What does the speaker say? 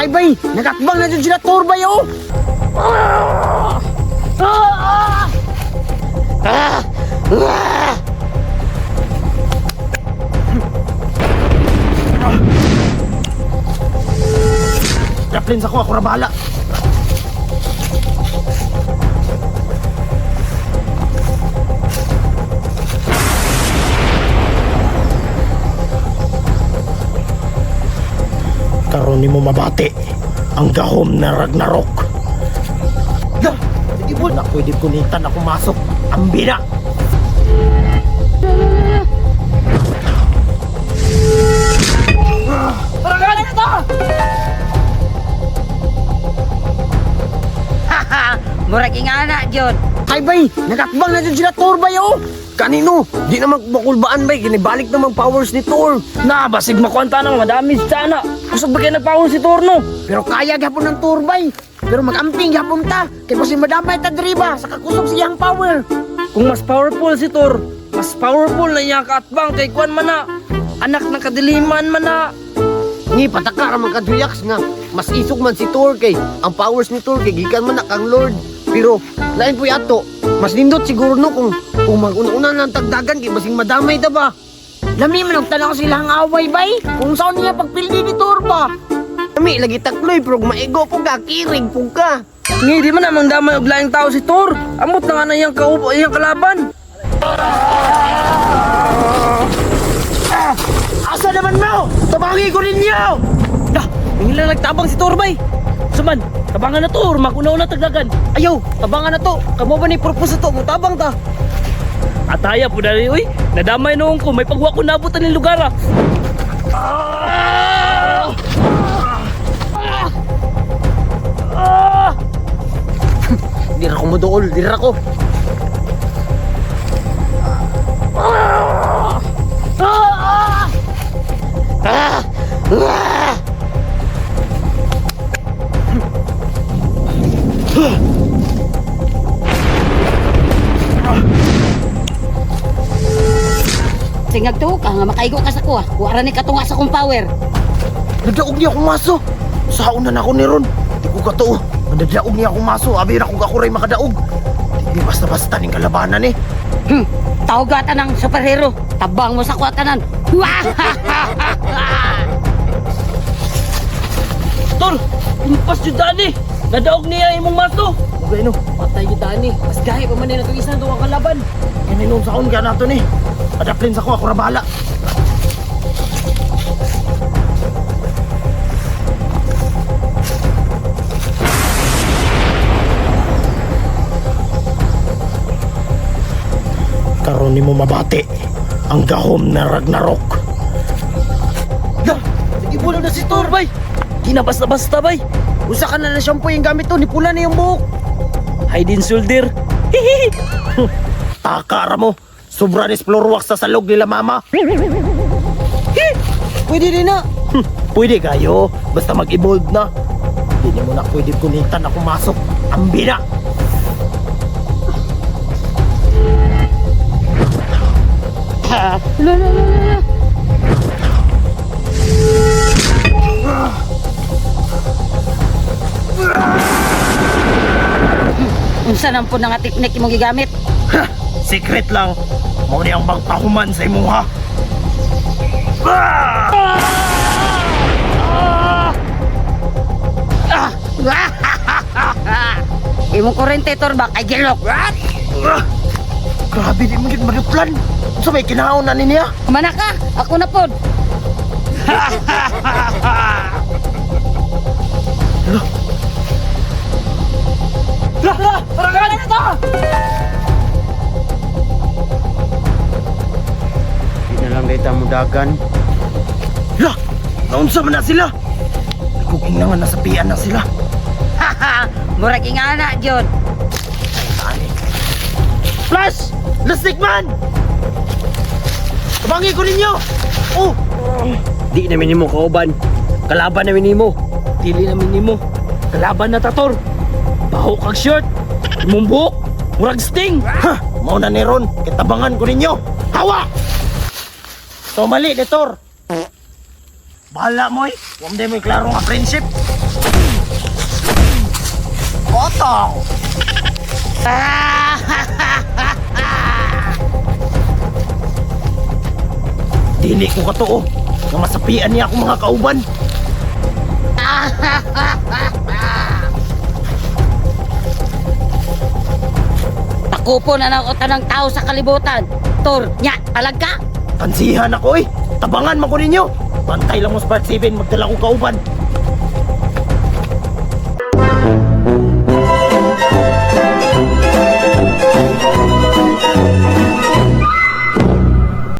Ay bay, nagakbang na dyan sila Thor bay oh. Ah! Ah! Ah! Ah! Daplin sa ko, ako ra bahala. Karon nimo mabati ang gahom na Ragnarok. Da, sige po. Na pwede kunitan ako masok. Ambi na. Murag ingana gyud. Ay bay, nagakbang na dyan sila Thor bay oh. Kanino? Di na magbakulbaan bay, kinibalik naman powers ni Thor. Na, basig makuanta nang madamage sana. Kusog ba kayo nagpawon si Torno? Pero kaya gyapon ng Thor bay. Pero magamping gyapon ta. Kay basin madamay ta diri ba sa kakusog siyang power. Kung mas powerful si Thor, mas powerful na iya kaatbang kay Kwan man na. Anak ng kadiliman man na. Ngi pataka ra man kaduyaks nga mas isog man si Thor kay ang powers ni Thor kay gikan man na kang Lord. Pero lain po ato, mas nindot siguro no kung maguna-una lang tagdagan kay basing madamay ta ba. Lami man og tanaw silang away bay. Kung saan niya pagpildi ni Thor ba. Ami lagi takloy pero kung maigo po ka, kirig po ka. Ngi, di man namang damay og laing tao si Thor. Amot na nga na iyang kaupo, iyang kalaban. Asa naman mo? Tabangi ko ninyo! Dah, nangila nagtabang si Thor bay. Suman, tabangan na Thor, maguna-una tagdagan. Ayaw, tabangan na to. Kamo ba ni purpose to? Mutabang ta. Ataya po dali, uy. Nadamay noon ko, may pagwa ko nabutan ng lugar ah. Di ra ko moduol, di ra ko. Singag tuo ka nga makaigo ka sa kuha. Wa ra ni katunga sa kong power. Nadaog niya akong maso. Sa una na ako ni Ron. Di ko katuo. Nadadaog niya akong maso. Abi ra kung ako ray makadaog. Di basta-basta ning kalabanan eh. Tawga tanang superhero. Tabang mo sa kuha tanan. Wah! Thor, impas jud ani. Nadaog niya imong maso. Okay no. Patay gyud ani. Mas gahi pa man ni natong isa duwa kalaban. Kininom sa on kaya nato ni. Adaplin sa ko ako ra bahala. Karon nimo mabati ang gahom na Ragnarok. Da, sige na si Thor bay. Di na basta-basta bay. Usa ka na na shampoo yung gamit to, ni pula na yung buhok. Hide and shoulder. Hihihi. Taka ra mo. Sobra ni floor wax sa salog nila mama. Pwede din na. Pwede kayo, basta mag-evolve na. Hindi mo na pwede kunitan ako masok. Ambi na! La la la la. Unsa nang po nga teknik imong gigamit? Ha! Secret lang. Mao ni ang magpahuman sa imuha. Imong kurente Thor ba kay gilok. Ah! Grabe di mo yun maduplan. Sa may kinaon na ni niya. Kumana ka, ako na pod. Lah, lah, tarangan ito. Di na lang data mo dagan. Lah! Naunsa man na sila? Nagkuking na nga nasa pian na sila. Murag ingana gyud. Ay, Flash! Lastik man! Tabangi ko ninyo! Oh! Di na minimo kauban. Kalaban na minimo. Dili na minimo. Kalaban na ta Thor. Baho kag shirt. Imong buhok. Murag sting. Ha! Mao na ni Ron. Kitabangan ko ninyo. Hawa! So mali ni Thor. Bahala mo eh. Huwag mo klaro nga friendship. Kotong! Dili ko katuo nga masapian niya akong mga kauban. Takupo na nako tanang tao sa kalibutan. Tor, nya, palag ka. Pansihan ako eh. Tabangan man ko ninyo. Bantay lang mo sa part 7, magdala ko kauban.